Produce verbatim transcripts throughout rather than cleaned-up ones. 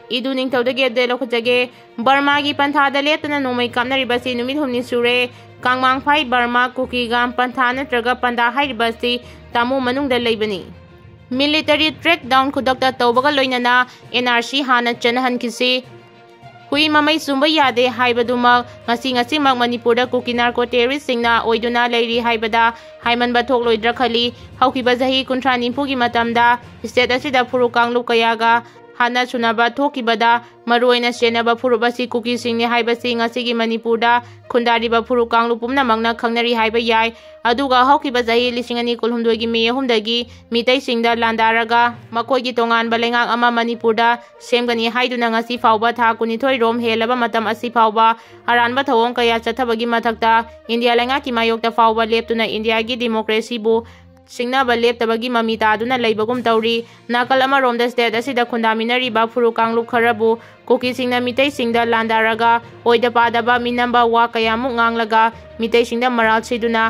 ꯏꯗꯨ ꯅꯤꯡꯊꯧꯗꯒꯤ update ꯂꯧꯈꯠꯆꯒꯦ꯫ ꯕꯔꯃꯥꯒꯤ ꯄꯟꯊꯥꯗ ꯂꯦꯞꯇꯅ ꯅꯣꯡꯃꯩ ꯀꯥꯞꯅꯔꯤꯕꯁꯤ ꯅꯨꯃꯤꯠ ꯍꯨꯝꯅꯤ ꯁꯨꯔꯦ꯫ ꯀꯥꯡꯃꯥꯡꯐꯥꯏ ꯕꯔꯃꯥ ꯀꯨꯀꯤꯒꯥꯝ ꯄꯟꯊꯥ ꯅꯠꯇ꯭ꯔꯒ ꯄꯟꯗꯥ ꯍꯥꯏꯔꯤꯕ ꯑꯁꯤ ꯇꯥꯃꯨ ꯃꯅꯨꯡꯗ ꯂꯩꯕꯅꯤ꯫ Military crackdown ꯈꯨꯗꯛꯇ ꯇꯧꯕꯒ ꯂꯣꯏꯅꯅ N R C ꯍꯥꯟꯅ ꯆꯠꯅꯍꯟꯈꯤꯁꯤ꯫ ꯍꯨꯏ ꯃꯃꯩ ꯆꯨꯝꯕ ꯌꯥꯗꯦ ꯍꯥꯏꯕꯗꯨꯃꯛ ꯉꯁꯤ ꯉꯁꯤꯃꯛ ꯃꯅꯤꯄꯨꯔꯗ ꯀꯨꯀꯤ narco terroristꯁꯤꯡꯅ ꯑꯣꯏꯗꯨꯅ ꯂꯩꯔꯤ ꯍꯥꯏꯕꯗ ꯍꯥꯏꯃꯟꯕ ꯊꯣꯛꯂꯣꯏꯗ꯭ꯔꯥ ꯈꯜꯂꯤ꯫ ꯍꯧꯈꯤꯕ ꯆꯍꯤ ꯀꯨꯟꯊ꯭ꯔꯥ ꯅꯤꯐꯨꯒꯤ ꯃꯇꯝꯗ state ꯑꯁꯤꯗ ꯐꯨꯔꯨꯞ ꯀꯥꯡꯂꯨꯞ ꯀꯌꯥꯒ ꯍꯥꯠꯅ ꯁꯨꯅꯕ ꯊꯣꯛꯈꯤꯕꯗ ꯃꯔꯨꯑꯣꯏꯅ ꯁꯦꯟꯅꯕ ꯐꯨꯔꯨꯞ ꯑꯁꯤ ꯀꯨꯀꯤꯁꯤꯡꯅꯤ ꯍꯥꯏꯕꯁꯤ ꯉꯁꯤꯒꯤ ꯃꯅꯤꯄꯨꯔꯗ ꯈꯨꯟꯗꯥꯔꯤꯕ ꯐꯨꯔꯨꯞ ꯀꯥꯡꯂꯨꯞ ꯄꯨꯝꯅꯃꯛꯅ ꯈꯪꯅꯔꯤ ꯍꯥꯏꯕ ꯌꯥꯏ꯫ ꯑꯗꯨꯒ ꯍꯧꯈꯤꯕ ꯆꯍꯤ ꯂꯤꯁꯤꯡ ꯑꯅꯤ ꯀꯨꯟꯍꯨꯝꯗꯣꯏꯒꯤ May ꯑꯍꯨꯝꯗꯒꯤ ꯃꯤꯇꯩꯁꯤꯡꯗ ꯂꯥꯟꯗꯥꯔꯒ ꯃꯈꯣꯏꯒꯤ ꯇꯣꯉꯥꯟꯕ ꯂꯩꯉꯥꯛ ꯑꯃ ꯃꯅꯤꯄꯨꯔꯗ ꯁꯦꯝꯒꯅꯤ ꯍꯥꯏꯗꯨꯅ ꯉꯁꯤ ꯐꯥꯎꯕ ꯊꯥ ꯀꯨꯟꯅꯤꯊꯣꯏ ꯔꯣꯝ ꯍꯦꯜꯂꯕ ꯃꯇꯝ ꯑꯁꯤ ꯐꯥꯎꯕ ꯑꯔꯥꯟꯕ ꯊꯧꯑꯣꯡ ꯀꯌꯥ ꯆꯠꯊꯕꯒꯤ ꯃꯊꯛꯇ ꯏꯟꯗꯤꯌꯥ ꯂꯩꯉꯥꯛꯀꯤ ꯃꯥꯌꯣꯛꯇ ꯐꯥꯎꯕ ꯂꯦꯞꯇꯨꯅ ꯏꯟꯗꯤꯌꯥꯒꯤ democracyꯕꯨ ꯁꯤꯡꯅꯕ ꯂꯦꯞꯇꯕꯒꯤ ꯃꯃꯤ ꯇꯥꯗꯨꯅ ꯂꯩꯕꯒꯨꯝ ꯇꯧꯔꯤ꯫ ꯅꯥꯀꯜ ꯑꯃꯔꯣꯝꯗ state ꯑꯁꯤꯗ ꯈꯨꯟꯗꯥꯃꯤꯟꯅꯔꯤꯕ ꯐꯨꯔꯨꯞ ꯀꯥꯡꯂꯨꯞ ꯈꯔꯕꯨ ꯀꯨꯀꯤꯁꯤꯡꯅ ꯃꯤꯇꯩꯁꯤꯡꯗ ꯂꯥꯟꯗꯥꯔꯒ ꯑꯣꯏꯗ ꯄꯥꯗꯕ ꯃꯤꯅꯝꯕ ꯋꯥ ꯀꯌꯥꯃꯨꯛ ꯉꯥꯡꯂꯒ ꯃꯤꯇꯩꯁꯤꯡꯗ ꯃꯔꯥꯜ ꯁꯤꯗꯨꯅ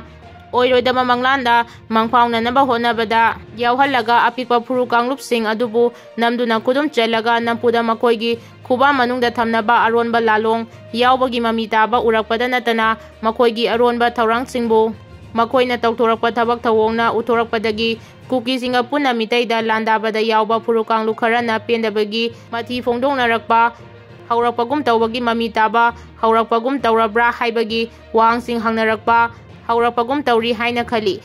ꯑꯣꯏꯔꯣꯏꯗꯕ ꯃꯪꯂꯥꯟꯗ ꯃꯪꯐꯥꯎꯅꯅꯕ ꯍꯣꯠꯅꯕꯗ ꯌꯥꯎꯍꯜꯂꯒ ꯑꯄꯤꯛꯄ ꯐꯨꯔꯨꯞ ꯀꯥꯡꯂꯨꯞꯁꯤꯡ ꯑꯗꯨꯕꯨ ꯅꯝꯗꯨꯅ ꯈꯨꯗꯨꯝ ꯆꯜꯂꯒ ꯅꯝꯐꯨꯗ ꯃꯈꯣꯏꯒꯤ ꯈꯨꯕꯥꯝ ꯃꯅꯨꯡꯗ ꯊꯝꯅꯕ ꯑꯔꯣꯟꯕ ꯂꯥꯂꯣꯡ ꯌꯥꯎꯕꯒꯤ ꯃꯃꯤ ꯇꯥꯕ ꯎꯔꯛꯄꯗ ꯅꯠꯇꯅ ꯃꯈꯣꯏꯒꯤ ꯑꯔꯣꯟꯕ ꯊꯧꯔꯥꯡꯁꯤꯡꯕꯨ ꯃꯈꯣꯏꯅ ꯇꯧꯊꯣꯔꯛꯄ ꯊꯕꯛ ꯊꯧꯑꯣꯡꯅ ꯎꯠꯊꯣꯔꯛꯄꯗꯒꯤ ꯀꯨꯀꯤꯁꯤꯡꯒ ꯄꯨꯟꯅ ꯃꯤꯇꯩꯗ ꯂꯥꯟꯗꯥꯕꯗ ꯌꯥꯎꯕ ꯐꯨꯔꯨꯞ ꯀꯥꯡꯂꯨꯞ ꯈꯔꯅ ꯄꯦꯟꯗꯕꯒꯤ ꯃꯊꯤ ꯐꯣꯡꯗꯣꯛꯅꯔꯛꯄ ꯍꯧꯔꯛꯄꯒꯨꯝ ꯇꯧꯕꯒꯤ ꯃꯃꯤ ꯇꯥꯕ ꯍꯧꯔꯛꯄꯒꯨꯝ ꯇꯧꯔꯕ꯭ꯔꯥ ꯍꯥꯏꯕꯒꯤ ꯋꯥꯍꯪꯁꯤꯡ ꯍꯪꯅꯔꯛꯄ ꯍꯧꯔꯛꯄꯒꯨꯝ ꯇꯧꯔꯤ ꯍꯥꯏꯅ ꯈꯜꯂꯤ꯫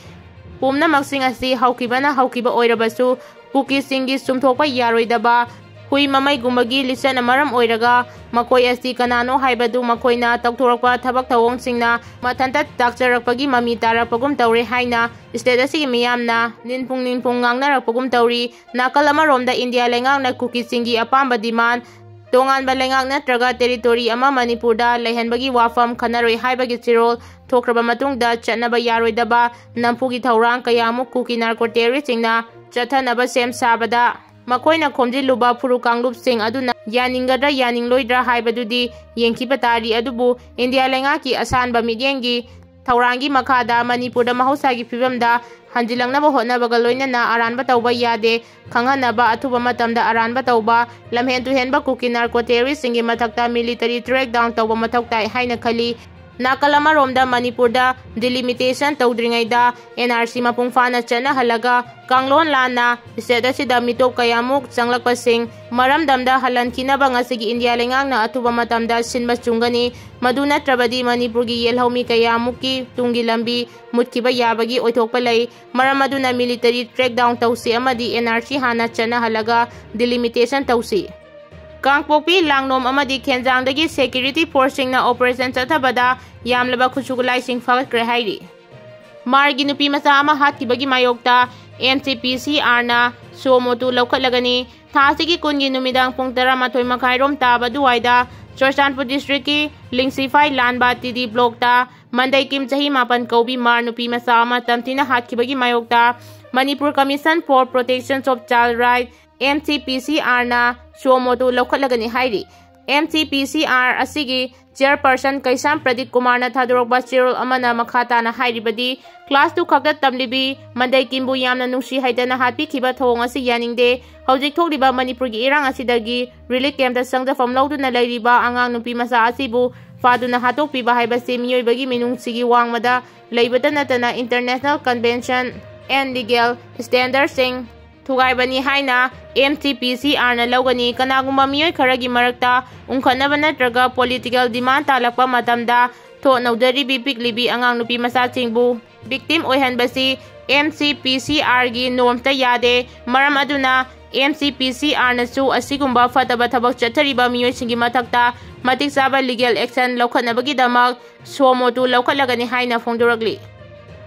ꯄꯨꯝꯅꯃꯛꯁꯤꯡ ꯑꯁꯤ ꯍꯧꯈꯤꯕꯅ ꯍꯧꯈꯤꯕ ꯑꯣꯏꯔꯕꯁꯨ ꯀꯨꯀꯤꯁꯤꯡꯒꯤ ꯆꯨꯝꯊꯣꯛꯄ ꯌꯥꯔꯣꯏꯗꯕ ꯍꯨꯏ ꯃꯃꯩꯒꯨꯝꯕꯒꯤ ꯂꯤꯆꯠꯅ ꯃꯔꯝ ꯑꯣꯏꯔꯒ ꯃꯈꯣꯏ ꯑꯁꯤ ꯀꯅꯥꯅꯣ ꯍꯥꯏꯕꯗꯨ ꯃꯈꯣꯏꯅ ꯇꯧꯊꯣꯔꯛꯄ ꯊꯕꯛ ꯊꯧꯑꯣꯡꯁꯤꯡꯅ ꯃꯊꯟꯇ ꯇꯥꯛꯆꯔꯛꯄꯒꯤ ꯃꯃꯤ ꯇꯥꯔꯛꯄꯒꯨꯝ ꯇꯧꯔꯦ ꯍꯥꯏꯅ state ꯑꯁꯤꯒꯤ ꯃꯤꯌꯥꯝꯅ ꯅꯤꯟꯐꯨꯡ ꯅꯤꯟꯐꯨꯡ ꯉꯥꯡꯅꯔꯛꯄꯒꯨꯝ ꯇꯧꯔꯤ꯫ ꯅꯥꯀꯜ ꯑꯃꯔꯣꯝꯗ ꯏꯟꯗꯤꯌꯥ ꯂꯩꯉꯥꯛꯅ ꯀꯨꯀꯤꯁꯤꯡꯒꯤ ꯑꯄꯥꯝꯕ demand ꯇꯣꯉꯥꯟꯕ ꯂꯩꯉꯥꯛ ꯅꯠꯇ꯭ꯔꯒ territory ꯑꯃ ꯃꯅꯤꯄꯨꯔꯗ ꯂꯩꯍꯟꯕꯒꯤ ꯋꯥꯐꯝ ꯈꯟꯅꯔꯣꯏ ꯍꯥꯏꯕꯒꯤ ꯆꯤꯔꯣꯜ ꯊꯣꯛꯈ꯭ꯔꯕ ꯃꯇꯨꯡꯗ ꯆꯠꯅꯕ ꯌꯥꯔꯣꯏꯗꯕ ꯅꯝꯐꯨꯒꯤ ꯊꯧꯔꯥꯡ ꯀꯌꯥꯃꯨꯛ ꯀꯨꯀꯤ narco terroristꯁꯤꯡꯅ ꯆꯠꯊꯅꯕ ꯁꯦꯝ ꯁꯥꯕꯗ ꯃꯈꯣꯏꯅ ꯈꯣꯝꯖꯤꯜꯂꯨꯕ ꯐꯨꯔꯨꯞ ꯀꯥꯡꯂꯨꯞꯁꯤꯡ ꯑꯗꯨꯅ ꯌꯥꯅꯤꯡꯒꯗ꯭ꯔꯥ ꯌꯥꯅꯤꯡꯂꯣꯏꯗ꯭ꯔꯥ ꯍꯥꯏꯕꯗꯨꯗꯤ ꯌꯦꯡꯈꯤꯕ ꯇꯥꯔꯤ꯫ ꯑꯗꯨꯕꯨ ꯏꯟꯗꯤꯌꯥ ꯂꯩꯉꯥꯛꯀꯤ ꯑꯁꯥꯟꯕ ꯃꯤꯠꯌꯦꯡꯒꯤ ꯊꯧꯔꯥꯡꯒꯤ ꯃꯈꯥꯗ ꯃꯅꯤꯄꯨꯔꯗ ꯃꯍꯧꯁꯥꯒꯤ ꯐꯤꯕꯝꯗ ꯍꯟꯖꯤꯜꯂꯛꯅꯕ ꯍꯣꯠꯅꯕꯒ ꯂꯣꯏꯅꯅ ꯑꯔꯥꯟꯕ ꯇꯧꯕ ꯌꯥꯗꯦ꯫ ꯈꯪꯍꯟꯅꯕ, ꯑꯊꯨꯕ ꯃꯇꯝꯗ ꯑꯔꯥꯟꯕ ꯇꯧꯕ, ꯂꯝꯍꯦꯟ ꯇꯨꯍꯦꯟꯕ ꯀꯨꯀꯤ ꯅꯥꯔꯀꯣ ꯇꯦꯔꯣꯔꯤꯁꯁꯤꯡꯒꯤ ꯃꯊꯛꯇ ꯃꯤꯂꯤꯇꯔꯤ ꯀ꯭ꯔꯦꯛꯗꯥꯎꯟ ꯇꯧꯕ ꯃꯊꯧ ꯇꯥꯏ ꯍꯥꯏꯅ ꯈꯜꯂꯤ꯫ ꯅꯥꯀꯜ ꯑꯃꯔꯣꯝꯗ ꯃꯅꯤꯄꯨꯔꯗ ꯗꯤꯂꯤꯃꯤꯇꯦꯁꯟ ꯇꯧꯗ꯭ꯔꯤꯉꯩꯗ ꯑꯦꯟ ꯑꯥꯔ ꯁꯤ ꯃꯄꯨꯡ ꯐꯥꯅ ꯆꯠꯅꯍꯜꯂꯒ ꯀꯥꯡꯂꯣꯟ ꯂꯥꯟꯅ ꯁ꯭ꯇꯦꯠ ꯑꯁꯤꯗ ꯃꯤꯇꯣꯞ ꯀꯌꯥꯃꯨꯛ ꯆꯪꯂꯛꯄꯁꯤꯡ ꯃꯔꯝꯗꯝꯗ ꯍꯜꯍꯟꯈꯤꯅꯕ ꯉꯁꯤꯒꯤ ꯏꯟꯗꯤꯌꯥ ꯂꯩꯉꯥꯛꯅ ꯑꯊꯨꯕ ꯃꯇꯝꯗ ꯁꯤꯟꯕ ꯆꯨꯝꯒꯅꯤ꯫ ꯃꯗꯨ ꯅꯠꯇ꯭ꯔꯕꯗꯤ ꯃꯅꯤꯄꯨꯔꯒꯤ ꯌꯦꯜꯍꯧꯃꯤ ꯀꯌꯥꯃꯨꯛꯀꯤ ꯇꯨꯡꯒꯤ ꯂꯝꯕꯤ ꯃꯨꯠꯈꯤꯕ ꯌꯥꯕꯒꯤ ꯑꯣꯏꯊꯣꯛꯄ ꯂꯩ꯫ ꯃꯔꯝ ꯑꯗꯨꯅ ꯃꯤꯂꯤꯇꯔꯤ ꯀ꯭ꯔꯦꯛꯗꯥꯎꯟ ꯇꯧꯁꯤ ꯑꯃꯗꯤ ꯑꯦꯟ ꯑꯥꯔ ꯁꯤ ꯍꯥꯟꯅ ꯆꯠꯅꯍꯜꯂꯒ ꯗꯤꯂꯤꯃꯤꯇꯦꯁꯟ ꯇꯧꯁꯤ꯫ ꯀꯥꯡꯄꯣꯛꯄꯤ, ꯂꯥꯡꯂꯣꯝ ꯑꯃꯗꯤ ꯈꯦꯟꯖꯥꯡꯗꯒꯤ ꯁꯦꯀ꯭ꯌꯨꯔꯤꯇꯤ ꯐꯣꯔꯁꯁꯤꯡꯅ ꯑꯣꯄꯔꯦꯁꯟ ꯆꯠꯊꯕꯗ ꯌꯥꯝꯂꯕ ꯈꯨꯠꯁꯨ ꯈꯨꯠꯂꯥꯏꯁꯤꯡ ꯐꯥꯒꯠꯈ꯭ꯔꯦ ꯍꯥꯏꯔꯤ꯫ ꯃꯥꯔꯒꯤ ꯅꯨꯄꯤ ꯃꯆꯥ ꯑꯃ ꯍꯥꯠꯈꯤꯕꯒꯤ ꯃꯥꯌꯣꯛꯇ ꯑꯦꯝ ꯁꯤ ꯄꯤ ꯁꯤ ꯑꯥꯔꯅ suo motu ꯂꯧꯈꯠꯂꯒꯅꯤ꯫ ꯊꯥ ꯑꯁꯤꯒꯤ ꯀꯨꯟꯒꯤ ꯅꯨꯃꯤꯗꯥꯡ ꯄꯨꯡ ꯇꯔꯥꯃꯥꯊꯣꯏ ꯃꯈꯥꯏꯔꯣꯝ ꯇꯥꯕ ꯑꯗꯨꯋꯥꯏꯗ ꯆꯨꯔꯆꯥꯟꯄꯨꯔ ꯗꯤꯁꯇ꯭ꯔꯤꯛꯀꯤ ꯂꯤꯡꯁꯤꯐꯥꯏ ꯂꯥꯟꯕ ꯇꯤ ꯗꯤ ꯕ꯭ꯂꯣꯛꯇ ꯃꯟꯗꯩꯀꯤꯝ ꯆꯍꯤ ꯃꯥꯄꯟ ꯀꯧꯕꯤ ꯃꯥꯔ ꯅꯨꯄꯤ ꯃꯆꯥ ꯑꯃ ꯇꯝꯊꯤꯅ ꯍꯥꯠꯈꯤꯕꯒꯤ ꯃꯥꯌꯣꯛꯇ Manipur Commission for Protection of Child Right, M C P ꯁꯤ ꯑꯥꯔꯅ suo motu ꯂꯧꯈꯠꯂꯒꯅꯤ ꯍꯥꯏꯔꯤ꯫ M C P C R ꯑꯁꯤꯒꯤ ꯆꯤꯌꯔꯄꯔꯁꯟ ꯀꯩꯁꯥꯝ ꯄ꯭ꯔꯗꯤꯞ ꯀꯨꯃꯥꯔꯅ ꯊꯥꯗꯣꯔꯛꯄ ꯆꯦꯔꯣꯜ ꯑꯃꯅ ꯃꯈꯥ ꯇꯥꯅ ꯍꯥꯏꯔꯤꯕꯗꯤ, ꯀ꯭ꯂꯥꯁ ꯇꯨ ꯈꯛꯇ ꯇꯝꯂꯤꯕꯤ ꯃꯟꯗꯩꯀꯤꯝꯕꯨ ꯌꯥꯝꯅ ꯅꯨꯡꯁꯤ ꯍꯩꯇꯅ ꯍꯥꯠꯄꯤꯈꯤꯕ ꯊꯧꯑꯣꯡ ꯑꯁꯤ ꯌꯥꯅꯤꯡꯗꯦ꯫ ꯍꯧꯖꯤꯛ ꯊꯣꯛꯂꯤꯕ ꯃꯅꯤꯄꯨꯔꯒꯤ ꯏꯔꯥꯡ ꯑꯁꯤꯗꯒꯤ ꯔꯤꯂꯤꯐ ꯀꯦꯝꯞꯇ ꯆꯪꯖꯐꯝ ꯂꯧꯗꯨꯅ ꯂꯩꯔꯤꯕ ꯑꯉꯥꯡ ꯅꯨꯄꯤ ꯃꯆꯥ ꯑꯁꯤꯕꯨ ꯐꯥꯗꯨꯅ ꯍꯥꯠꯇꯣꯛꯄꯤꯕ ꯍꯥꯏꯕꯁꯤ ꯃꯤꯑꯣꯏꯕꯒꯤ ꯃꯤꯅꯨꯡꯁꯤꯒꯤ ꯋꯥꯡꯃꯗ ꯂꯩꯕꯇ ꯅꯠꯇꯅ International Convention and Legal Standardꯁꯤꯡ ꯊꯨꯒꯥꯏꯕꯅꯤ ꯍꯥꯏꯅ ꯑꯦꯝ ꯁꯤ ꯄꯤ ꯁꯤ ꯑꯥꯔꯅ ꯂꯧꯒꯅꯤ꯫ ꯀꯅꯥꯒꯨꯝꯕ ꯃꯤꯑꯣꯏ ꯈꯔꯒꯤ ꯃꯔꯛꯇ ꯎꯪꯈꯠꯅꯕ ꯅꯠꯇ꯭ꯔꯒ ꯄꯣꯂꯤꯇꯤꯀꯦꯜ ꯗꯤꯃꯥꯟ ꯇꯥꯜꯂꯛꯄ ꯃꯇꯝꯗ ꯊꯣꯛꯅꯧꯖꯔꯤꯕꯤ ꯄꯤꯛꯂꯤꯕꯤ ꯑꯉꯥꯡ ꯅꯨꯄꯤ ꯃꯆꯥꯁꯤꯡꯕꯨ ꯚꯤꯛꯇꯤꯝ ꯑꯣꯏꯍꯟꯕꯁꯤ ꯑꯦꯝ ꯁꯤ ꯄꯤ ꯁꯤ ꯑꯥꯔꯒꯤ ꯅꯣꯔꯝꯁꯇ ꯌꯥꯗꯦ꯫ ꯃꯔꯝ ꯑꯗꯨꯅ ꯑꯦꯝ ꯁꯤ ꯄꯤ ꯁꯤ ꯑꯥꯔꯅꯁꯨ ꯑꯁꯤꯒꯨꯝꯕ ꯐꯠꯇꯕ ꯊꯕꯛ ꯆꯠꯊꯔꯤꯕ ꯃꯤꯑꯣꯏꯁꯤꯡꯒꯤ ꯃꯊꯛꯇ ꯃꯇꯤꯛ ꯆꯥꯕ ꯂꯤꯒꯦꯜ ꯑꯦꯛꯁꯟ ꯂꯧꯈꯠꯅꯕꯒꯤꯗꯃꯛ suo motu ꯂꯧꯈꯠꯂꯒꯅꯤ ꯍꯥꯏꯅ ꯐꯣꯡꯗꯣꯔꯛꯂꯤ꯫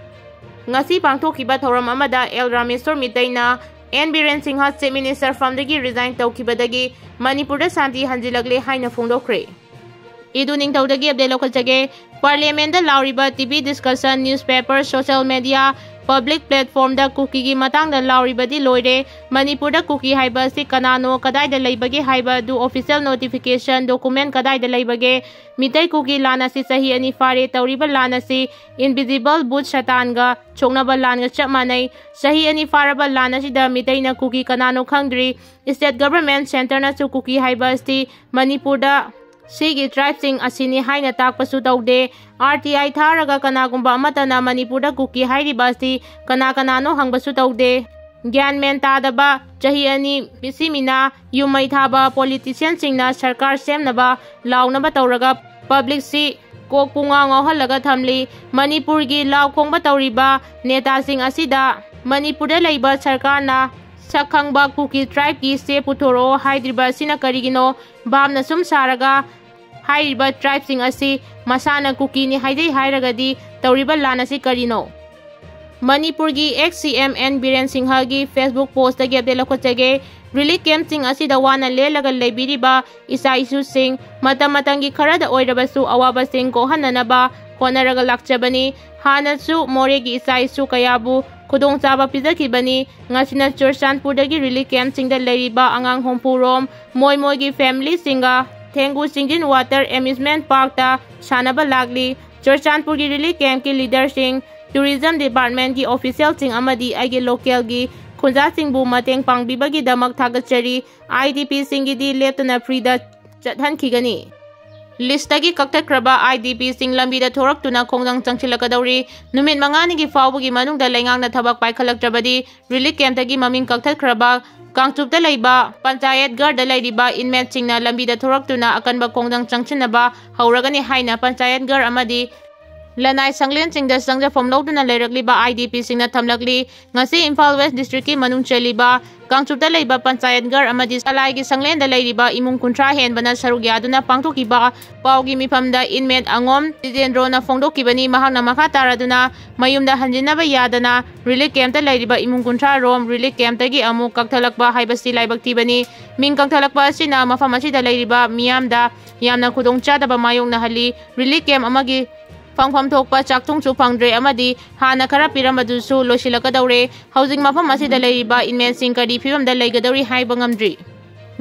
ꯉꯁꯤ ꯄꯥꯡꯊꯣꯛꯈꯤꯕ ꯊꯧꯔꯝ ꯑꯃꯗ ꯑꯦꯜ ꯔꯥꯃꯦꯁꯣꯔ ꯃꯤꯇꯩꯅ N Biren Singh chief minister ꯐꯝꯗꯒꯤ ꯔꯤꯖꯥꯏꯟ ꯇꯧꯈꯤꯕꯗꯒꯤ ꯃꯅꯤꯄꯨꯔꯗ ꯁꯥꯟꯇꯤ ꯍꯟꯖꯤꯜꯂꯛꯂꯦ ꯍꯥꯏꯅ ꯐꯣꯡꯗꯣꯛꯈ꯭ꯔꯦ꯫ ꯏꯗꯨ ꯅꯤꯡꯊꯧꯗꯒꯤ ꯑꯞꯗꯦꯠ ꯂꯧꯈꯠꯆꯒꯦ꯫ ꯄꯥꯔꯂꯤꯌꯥꯃꯦꯟꯗ ꯂꯥꯎꯔꯤꯕ T V discussion, newspaper, social media, Public platformꯗ ꯀꯨꯀꯤꯒꯤ ꯃꯇꯥꯡꯗ ꯂꯥꯎꯔꯤꯕꯗꯤ ꯂꯣꯏꯔꯦ꯫ ꯃꯅꯤꯄꯨꯔꯗ ꯀꯨꯀꯤ ꯍꯥꯏꯕ ꯑꯁꯤ ꯀꯅꯥꯅꯣ, ꯀꯗꯥꯏꯗ ꯂꯩꯕꯒꯦ ꯍꯥꯏꯕ ꯑꯗꯨ official notification document ꯀꯗꯥꯏꯗ ꯂꯩꯕꯒꯦ? ꯃꯤꯇꯩ ꯀꯨꯀꯤ ꯂꯥꯟ ꯑꯁꯤ ꯆꯍꯤ ꯑꯅꯤ ꯐꯥꯔꯦ꯫ ꯇꯧꯔꯤꯕ ꯂꯥꯟ ꯑꯁꯤ invisible ꯚꯨꯠ ꯁꯇꯥꯟꯒ ꯁꯣꯛꯅꯕ ꯂꯥꯟꯒ ꯆꯞ ꯃꯥꯟꯅꯩ꯫ ꯆꯍꯤ ꯑꯅꯤ ꯐꯥꯔꯕ ꯂꯥꯟ ꯑꯁꯤꯗ ꯃꯤꯇꯩꯅ ꯀꯨꯀꯤ ꯀꯅꯥꯅꯣ ꯈꯪꯗ꯭ꯔꯤ꯫ State government, centreꯅꯁꯨ ꯀꯨꯀꯤ ꯍꯥꯏꯕ ꯑꯁꯤ ꯃꯅꯤꯄꯨꯔꯗ ꯁꯤꯒꯤ tribeꯁꯤꯡ ꯑꯁꯤꯅꯤ ꯍꯥꯏꯅ ꯇꯥꯛꯄꯁꯨ ꯇꯧꯗꯦ꯫ RTI ꯊꯥꯔꯒ ꯀꯅꯥꯒꯨꯝꯕ ꯑꯃꯠꯇꯅ ꯃꯅꯤꯄꯨꯔꯗ ꯀꯨꯀꯤ ꯍꯥꯏꯔꯤꯕ ꯑꯁꯤ ꯀꯅꯥ ꯀꯅꯥꯅꯣ ꯍꯪꯕꯁꯨ ꯇꯧꯗꯦ꯫ ꯒ꯭ꯌꯥꯟ ꯃꯦꯟ ꯇꯥꯗꯕ, ꯆꯍꯤ ꯑꯅꯤ ꯃꯤꯁꯤ ꯃꯤꯅꯥ ꯌꯨꯝ ꯃꯩ ꯊꯥꯕ politicianꯁꯤꯡꯅ ꯁꯔꯀꯥꯔ ꯁꯦꯝꯅꯕ ꯂꯥꯎꯅꯕ ꯇꯧꯔꯒ publicꯁꯤ ꯀꯣꯛ ꯄꯨꯡꯉꯥꯎ ꯉꯥꯎꯍꯜꯂꯒ ꯊꯝꯂꯤ꯫ ꯃꯅꯤꯄꯨꯔꯒꯤ ꯂꯥꯎ ꯈꯣꯡꯕ ꯇꯧꯔꯤꯕ ꯅꯦꯇꯥꯁꯤꯡ ꯑꯁꯤꯗ ꯃꯅꯤꯄꯨꯔꯗ ꯂꯩꯕ ꯁꯔꯀꯥꯔꯅ ꯁꯛ ꯈꯪꯕ ꯀꯨꯀꯤ tribeꯀꯤ ꯆꯦ ꯄꯨꯊꯣꯔꯛꯑꯣ ꯍꯥꯏꯗ꯭ꯔꯤꯕ ꯑꯁꯤꯅ ꯀꯔꯤꯒꯤꯅꯣ? ꯚꯥꯞꯅ ꯁꯨꯝ ꯁꯥꯔꯒ ꯍꯥꯏꯔꯤꯕ tribeꯁꯤꯡ ꯑꯁꯤ ꯃꯁꯥꯅ ꯀꯨꯀꯤꯅꯤ ꯍꯥꯏꯖꯩ ꯍꯥꯏꯔꯒꯗꯤ ꯇꯧꯔꯤꯕ ꯂꯥꯟ ꯑꯁꯤ ꯀꯔꯤꯅꯣ? ꯃꯅꯤꯄꯨꯔꯒꯤ ex CM N Biren ꯁꯤꯡꯍꯒꯤ Facebook postꯇꯒꯤ update ꯂꯧꯈꯠꯆꯒꯦ꯫ Relief campꯁꯤꯡ ꯑꯁꯤꯗ ꯋꯥꯅ ꯂꯦꯜꯂꯒ ꯂꯩꯕꯤꯔꯤꯕ ꯏꯆꯥ ꯏꯁꯨꯁꯤꯡ, ꯃꯇꯝ ꯃꯇꯝꯒꯤ ꯈꯔꯗ ꯑꯣꯏꯔꯕꯁꯨ ꯑꯋꯥꯕꯁꯤꯡ ꯀꯣꯛꯍꯟꯅꯅꯕ ꯍꯣꯠꯅꯔꯒ ꯂꯥꯛꯆꯕꯅꯤ꯫ ꯍꯥꯟꯅꯁꯨ ꯃꯣꯔꯦꯒꯤ ꯏꯆꯥ ꯏꯁꯨ ꯀꯌꯥꯕꯨ ꯈꯨꯗꯣꯡꯆꯥꯕ ꯄꯤꯖꯈꯤꯕꯅꯤ꯫ ꯉꯁꯤꯅ ꯆꯨꯔꯆꯥꯟꯄꯨꯔꯗꯒꯤ relief campꯁꯤꯡꯗ ꯂꯩꯔꯤꯕ ꯑꯉꯥꯡ ꯍꯨꯝꯐꯨ ꯔꯣꯝ ꯃꯣꯏ ꯃꯣꯏꯒꯤ familyꯁꯤꯡꯒ ꯊꯦꯡꯒꯨ ꯆꯤꯡꯖꯤꯟ water amusement parkꯇ ꯁꯥꯟꯅꯕ ꯂꯥꯛꯂꯤ꯫ ꯆꯨꯔꯆꯥꯟꯄꯨꯔꯒꯤ relief campꯀꯤ leaderꯁꯤꯡ, tourism departmentꯀꯤ officialꯁꯤꯡ ꯑꯃꯗꯤ ꯑꯩꯒꯤ localꯒꯤ ꯈꯨꯟꯖꯥꯁꯤꯡꯕꯨ ꯃꯇꯦꯡ ꯄꯥꯡꯕꯤꯕꯒꯤꯗꯃꯛ ꯊꯥꯒꯠꯆꯔꯤ꯫ IDPꯁꯤꯡꯒꯤꯗꯤ ꯂꯦꯞꯇꯅ freeꯗ ꯆꯠꯍꯟꯈꯤꯒꯅꯤ꯫ Listꯇꯒꯤ ꯀꯛꯊꯠꯈ꯭ꯔꯕ IDPꯁꯤꯡ ꯂꯝꯕꯤꯗ ꯊꯣꯔꯛꯇꯨꯅ ꯈꯣꯡꯖꯪ ꯆꯪꯁꯤꯜꯂꯛꯀꯗꯧꯔꯤ꯫ ꯅꯨꯃꯤꯠ ꯃꯉꯥꯅꯤꯒꯤ ꯐꯥꯎꯕꯒꯤ ꯃꯅꯨꯡꯗ ꯂꯩꯉꯥꯛꯅ ꯊꯕꯛ ꯄꯥꯏꯈꯠꯂꯛꯇ꯭ꯔꯕꯗꯤ relief campꯇꯒꯤ ꯃꯃꯤꯡ ꯀꯛꯊꯠꯈ꯭ꯔꯕ ꯀꯥꯡꯆꯨꯞꯇ ꯂꯩꯕ ꯄꯟꯆꯥꯌꯠ ꯒꯔꯗ ꯂꯩꯔꯤꯕ inmateꯁꯤꯡꯅ ꯂꯝꯕꯤꯗ ꯊꯣꯔꯛꯇꯨꯅ ꯑꯀꯟꯕ ꯈꯣꯡꯖꯪ ꯆꯪꯁꯤꯟꯅꯕ ꯍꯧꯔꯒꯅꯤ ꯍꯥꯏꯅ ꯄꯟꯆꯥꯌꯠ ꯒꯔ ꯑꯃꯗꯤ ꯂꯅꯥꯏ ꯁꯪꯂꯦꯟꯁꯤꯡꯗ ꯆꯪꯖꯐꯝ ꯂꯧꯗꯨꯅ ꯂꯩꯔꯛꯂꯤꯕ IDPꯁꯤꯡꯅ ꯊꯝꯂꯛꯂꯤ꯫ ꯉꯁꯤ ꯏꯝꯐꯥꯜ West districtꯀꯤ ꯃꯅꯨꯡ ꯆꯜꯂꯤꯕ ꯀꯥꯡꯆꯨꯞꯇ ꯂꯩꯕ ꯄꯟꯆꯥꯌꯠ ꯒꯔ ꯑꯃꯗꯤ ꯁꯂꯥꯏꯒꯤ ꯁꯪꯂꯦꯟꯗ ꯂꯩꯔꯤꯕ ꯏꯃꯨꯡ ꯀꯨꯟꯊ꯭ꯔꯥ ꯍꯦꯟꯕꯅ ꯁꯔꯨꯛ ꯌꯥꯗꯨꯅ ꯄꯥꯡꯊꯣꯛꯈꯤꯕ ꯄꯥꯎꯒꯤ ꯃꯤꯐꯝꯗ inmate ꯑꯉꯣꯝ ꯖꯤꯇꯦꯟꯗ꯭ꯔꯣꯅ ꯐꯣꯡꯗꯣꯛꯈꯤꯕꯅꯤ꯫ ꯃꯍꯥꯛꯅ ꯃꯈꯥ ꯇꯥꯔꯗꯨꯅ ꯃꯌꯨꯝꯗ ꯍꯟꯖꯤꯟꯅꯕ ꯌꯥꯗꯅ relief campꯇ ꯂꯩꯔꯤꯕ ꯏꯃꯨꯡ ꯀꯨꯟꯊ꯭ꯔꯥ ꯔꯣꯝ relief campꯇꯒꯤ ꯑꯃꯨꯛ ꯀꯛꯊꯠꯂꯛꯄ ꯍꯥꯏꯕꯁꯤ ꯂꯥꯏꯕꯛ ꯊꯤꯕꯅꯤ꯫ ꯃꯤꯡ ꯀꯛꯊꯠꯂꯛꯄ ꯑꯁꯤꯅ ꯃꯐꯝ ꯑꯁꯤꯗ ꯂꯩꯔꯤꯕ ꯃꯤꯌꯥꯝꯗ ꯌꯥꯝꯅ ꯈꯨꯗꯣꯡꯆꯥꯗꯕ ꯃꯥꯌꯣꯛꯅꯍꯜꯂꯤ꯫ Relief camp ꯑꯃꯒꯤ ꯐꯪꯐꯝ ꯊꯣꯛꯄ ꯆꯥꯛꯊꯨꯡꯁꯨ ꯐꯪꯗ꯭ꯔꯦ ꯑꯃꯗꯤ ꯍꯥꯟꯅ ꯈꯔ ꯄꯤꯔꯝꯕꯗꯨꯁꯨ ꯂꯣꯏꯁꯤꯜꯂꯛꯀꯗꯧꯔꯦ꯫ ꯍꯧꯖꯤꯛ ꯃꯐꯝ ꯑꯁꯤꯗ ꯂꯩꯔꯤꯕ inmateꯁꯤꯡ ꯀꯔꯤ ꯐꯤꯕꯝꯗ ꯂꯩꯒꯗꯧꯔꯤ ꯍꯥꯏꯕ ꯉꯝꯗ꯭ꯔꯤ꯫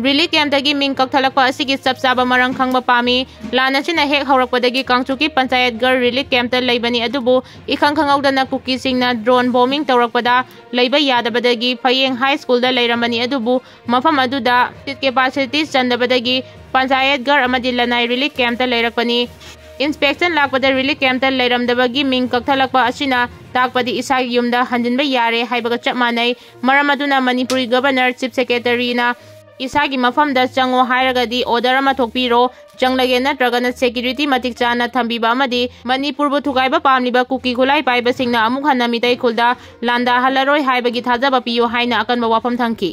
ꯔꯤꯂꯤꯐ ꯀꯦꯝꯞꯇꯒꯤ ꯃꯤꯡ ꯀꯛꯊꯠꯂꯛꯄ ꯑꯁꯤꯒꯤ ꯆꯞ ꯆꯥꯕ ꯃꯔꯝ ꯈꯪꯕ ꯄꯥꯝꯃꯤ꯫ ꯂꯥꯟ ꯑꯁꯤꯅ ꯍꯦꯛ ꯍꯧꯔꯛꯄꯗꯒꯤ ꯀꯥꯡꯆꯨꯀꯤ ꯄꯟꯆꯥꯌꯠ ꯒꯔꯜ ꯔꯤꯂꯤꯐ ꯀꯦꯝꯞꯇ ꯂꯩꯕꯅꯤ, ꯑꯗꯨꯕꯨ ꯏꯈꯪ ꯈꯪꯍꯧꯗꯅ ꯀꯨꯀꯤꯁꯤꯡꯅ ꯗ꯭ꯔꯣꯟ ꯕꯣꯝꯕꯤꯡ ꯇꯧꯔꯛꯄꯗ ꯂꯩꯕ ꯌꯥꯗꯕꯗꯒꯤ ꯐꯌꯦꯡ ꯍꯥꯏ ꯁ꯭ꯀꯨꯜꯗ ꯂꯩꯔꯝꯕꯅꯤ, ꯑꯗꯨꯕꯨ ꯃꯐꯝ ꯑꯗꯨꯗ ꯁꯤꯠ ꯀꯦꯄꯥꯁꯤꯇꯤ ꯆꯟꯗꯕꯗꯒꯤ ꯄꯟꯆꯥꯌꯠ ꯒꯔꯜ ꯑꯃꯗꯤ ꯂꯅꯥꯏ ꯔꯤꯂꯤꯐ ꯀꯦꯝꯞꯇ ꯂꯩꯔꯛꯄꯅꯤ꯫ ꯏꯟꯁꯄꯦꯛꯁꯟ ꯂꯥꯛꯄꯗ ꯔꯤꯂꯤꯐ ꯀꯦꯝꯞꯇ ꯂꯩꯔꯝꯗꯕꯒꯤ ꯃꯤꯡ ꯀꯛꯊꯠꯂꯛꯄ ꯑꯁꯤꯅ ꯇꯥꯛꯄꯗꯤ ꯏꯁꯥꯒꯤ ꯌꯨꯝꯗ ꯍꯟꯖꯤꯟꯕ ꯌꯥꯔꯦ ꯍꯥꯏꯕꯒ ꯆꯞ ꯃꯥꯟꯅꯩ꯫ ꯃꯔꯝ ꯑꯗꯨꯅ ꯃꯅꯤꯄꯨꯔꯤ ꯒꯕꯔꯅꯔ, ꯆꯤꯐ ꯁꯦꯀ꯭ꯔꯦꯇꯔꯤꯅ ꯏꯁꯥꯒꯤ ꯃꯐꯝꯗ ꯆꯪꯉꯣ ꯍꯥꯏꯔꯒꯗꯤ ꯑꯣꯔꯗꯔ ꯑꯃ ꯊꯣꯛꯄꯤꯔꯣ, ꯆꯪꯂꯒꯦ ꯅꯠꯇ꯭ꯔꯒꯅ ꯁꯦꯀ꯭ꯌꯨꯔꯤꯇꯤ ꯃꯇꯤꯛ ꯆꯥꯅ ꯊꯝꯕꯤꯕ ꯑꯃꯗꯤ ꯃꯅꯤꯄꯨꯔꯕꯨ ꯊꯨꯒꯥꯏꯕ ꯄꯥꯝꯂꯤꯕ ꯀꯨꯀꯤ ꯈꯨꯠꯂꯥꯏ ꯄꯥꯏꯕꯁꯤꯡꯅ ꯑꯃꯨꯛ ꯍꯟꯅ ꯃꯤꯇꯩ ꯈꯨꯜꯗ ꯂꯥꯟꯗꯥꯍꯜꯂꯔꯣꯏ ꯍꯥꯏꯕꯒꯤ ꯊꯥꯖꯕ ꯄꯤꯌꯨ ꯍꯥꯏꯅ ꯑꯀꯟꯕ ꯋꯥꯐꯝ ꯊꯝꯈꯤ꯫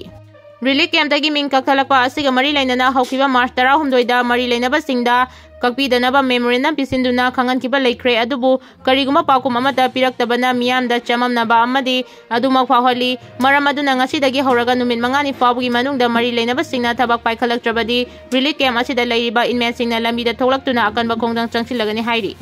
ꯔꯤꯂꯤꯐ ꯀꯦꯝꯞꯇꯒꯤ ꯃꯤꯡ ꯀꯛꯊꯠꯂꯛꯄ ꯑꯁꯤꯒ ꯃꯔꯤ ꯂꯩꯅꯅ ꯍꯧꯈꯤꯕ ꯃꯥꯔꯆ ꯇꯔꯥꯍꯨꯝꯗꯣꯏꯗ ꯃꯔꯤ ꯂꯩꯅꯕꯁꯤꯡꯗ ꯀꯛꯄꯤꯗꯅꯕ ꯃꯦꯃꯣꯔꯦꯟꯗꯝ ꯄꯤꯁꯤꯟꯗꯨꯅ ꯈꯪꯍꯟꯈꯤꯕ ꯂꯩꯈ꯭ꯔꯦ, ꯑꯗꯨꯕꯨ ꯀꯔꯤꯒꯨꯝꯕ ꯄꯥꯎꯈꯨꯝ ꯑꯃꯠꯇ ꯄꯤꯔꯛꯇꯕꯅ ꯃꯤꯌꯥꯝꯗ ꯆꯃꯝꯅꯕ ꯑꯃꯗꯤ ꯑꯗꯨꯃꯛ ꯐꯥꯎꯍꯜꯂꯤ꯫ ꯃꯔꯝ ꯑꯗꯨꯅ ꯉꯁꯤꯗꯒꯤ ꯍꯧꯔꯒ ꯅꯨꯃꯤꯠ ꯃꯉꯥꯅꯤ ꯐꯥꯎꯕꯒꯤ ꯃꯅꯨꯡꯗ ꯃꯔꯤ ꯂꯩꯅꯕꯁꯤꯡꯅ ꯊꯕꯛ ꯄꯥꯏꯈꯠꯂꯛꯇ꯭ꯔꯕꯗꯤ ꯔꯤꯂꯤꯐ ꯀꯦꯝꯞ ꯑꯁꯤꯗ ꯂꯩꯔꯤꯕ ꯏꯟꯃꯦꯠꯁꯤꯡꯅ ꯂꯝꯕꯤꯗ ꯊꯣꯛꯂꯛꯇꯨꯅ ꯑꯀꯟꯕ ꯈꯣꯡꯖꯪ ꯆꯪꯁꯤꯜꯂꯒꯅꯤ ꯍꯥꯏꯔꯤ꯫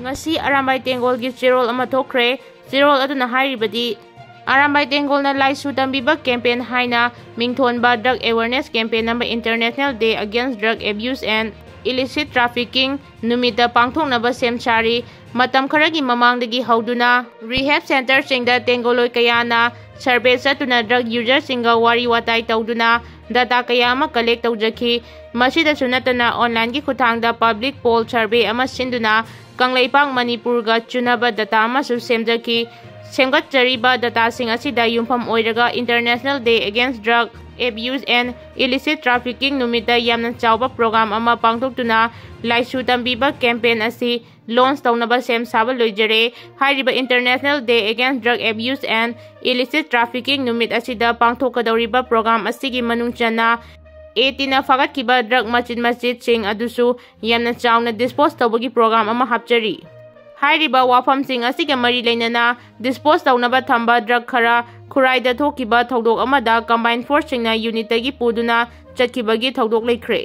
ꯉꯁꯤ ꯑꯔꯥꯝꯕꯥꯏ ꯇꯦꯡꯒꯣꯜꯒꯤ ꯆꯦꯔꯣꯜ ꯑꯃ ꯊꯣꯛꯈ꯭ꯔꯦ꯫ ꯆꯦꯔꯣꯜ ꯑꯗꯨꯅ ꯍꯥꯏꯔꯤꯕꯗꯤ, ꯑꯔꯥꯝꯕꯥꯏ ꯇꯦꯡꯒꯣꯜꯅ ꯂꯥꯏꯁꯨ ꯇꯝꯕꯤꯕ ꯀꯦꯝꯄꯦꯟ ꯍꯥꯏꯅ ꯃꯤꯡꯊꯣꯟꯕ ꯗ꯭ꯔꯒ ꯑꯦꯋꯦꯔꯅꯦꯁ ꯀꯦꯝꯄꯦꯟ ꯑꯃ International Day Against Drug Abuse and Illicit Trafficking ꯅꯨꯃꯤꯠꯇ ꯄꯥꯡꯊꯣꯛꯅꯕ ꯁꯦꯝ ꯁꯥꯔꯤ꯫ ꯃꯇꯝ ꯈꯔꯒꯤ ꯃꯃꯥꯡꯗꯒꯤ ꯍꯧꯗꯨꯅ ꯔꯤꯍꯦꯕ ꯁꯦꯟꯇꯔꯁꯤꯡꯗ ꯇꯦꯡꯒꯣꯂꯣꯏ ꯀꯌꯥꯅ ꯁꯔꯚꯦ ꯆꯠꯇꯨꯅ ꯗ꯭ꯔꯒ ꯌꯨꯖꯔꯁꯤꯡꯒ ꯋꯥꯔꯤ ꯋꯥꯇꯥꯏ ꯇꯧꯗꯨꯅ ꯗꯇꯥ ꯀꯌꯥ ꯑꯃ ꯀꯂꯦꯛ ꯇꯧꯖꯈꯤ꯫ ꯃꯁꯤꯗꯁꯨ ꯅꯠꯇꯅ ꯑꯣꯟꯂꯥꯏꯟꯒꯤ ꯈꯨꯠꯊꯥꯡꯗ ꯄꯕ꯭ꯂꯤꯛ ꯄꯣꯜ ꯁꯔꯚꯦ ꯑꯃ ꯁꯤꯟꯗꯨꯅ ꯀꯪꯂꯩꯄꯥꯛ ꯃꯅꯤꯄꯨꯔꯒ ꯆꯨꯅꯕ ꯗꯇꯥ ꯑꯃꯁꯨ ꯁꯦꯝꯖꯈꯤ꯫ ꯁꯦꯝꯒꯠꯆꯔꯤꯕ ꯗꯇꯥꯁꯤꯡ ꯑꯁꯤꯗ ꯌꯨꯝꯐꯝ ꯑꯣꯏꯔꯒ International Day Against Drug Abuse and Illicit Trafficking ꯅꯨꯃꯤꯠꯇ ꯌꯥꯝꯅ ꯆꯥꯎꯕ ꯄ꯭ꯔꯣꯒ꯭ꯔꯥꯝ ꯑꯃ ꯄꯥꯡꯊꯣꯛꯇꯨꯅ ꯂꯥꯏꯁꯨ ꯇꯝꯕꯤꯕ ꯀꯦꯝꯄꯦꯟ ꯑꯁꯤ ꯂꯣꯟꯆ ꯇꯧꯅꯕ ꯁꯦꯝ ꯁꯥꯕ ꯂꯣꯏꯖꯔꯦ꯫ ꯍꯥꯏꯔꯤꯕ International Day Against Drug Abuse and Illicit Trafficking ꯅꯨꯃꯤꯠ ꯑꯁꯤꯗ ꯄꯥꯡꯊꯣꯛꯀꯗꯧꯔꯤꯕ ꯄ꯭ꯔꯣꯒ꯭ꯔꯥꯝ ꯑꯁꯤꯒꯤ ꯃꯅꯨꯡ ꯆꯟꯅ ꯑꯦꯇꯤꯅ ꯐꯥꯒꯠꯈꯤꯕ ꯗ꯭ꯔꯒ ꯃꯆꯤꯠ ꯃꯆꯤꯠꯁꯤꯡ ꯑꯗꯨꯁꯨ ꯌꯥꯝꯅ ꯆꯥꯎꯅ ꯗꯤꯁꯄꯣꯖ ꯇꯧꯕꯒꯤ ꯄ꯭ꯔꯣꯒ꯭ꯔꯥꯝ ꯑꯃ ꯍꯥꯞꯆꯔꯤ꯫ ꯍꯥꯏꯔꯤꯕ ꯋꯥꯐꯝꯁꯤꯡ ꯑꯁꯤꯒ ꯃꯔꯤ ꯂꯩꯅꯅ ꯗꯤꯁꯄꯣꯖ ꯇꯧꯅꯕ ꯊꯝꯕ ꯗ꯭ꯔꯒ ꯈꯔ ꯈꯨꯔꯥꯏꯗ ꯊꯣꯛꯈꯤꯕ ꯊꯧꯗꯣꯛ ꯑꯃꯗ ꯀꯝꯕꯥꯏꯟ ꯐꯣꯔꯁꯁꯤꯡꯅ ꯌꯨꯅꯤꯠꯇꯒꯤ ꯄꯨꯗꯨꯅ ꯆꯠꯈꯤꯕꯒꯤ ꯊꯧꯗꯣꯛ ꯂꯩꯈ꯭ꯔꯦ꯫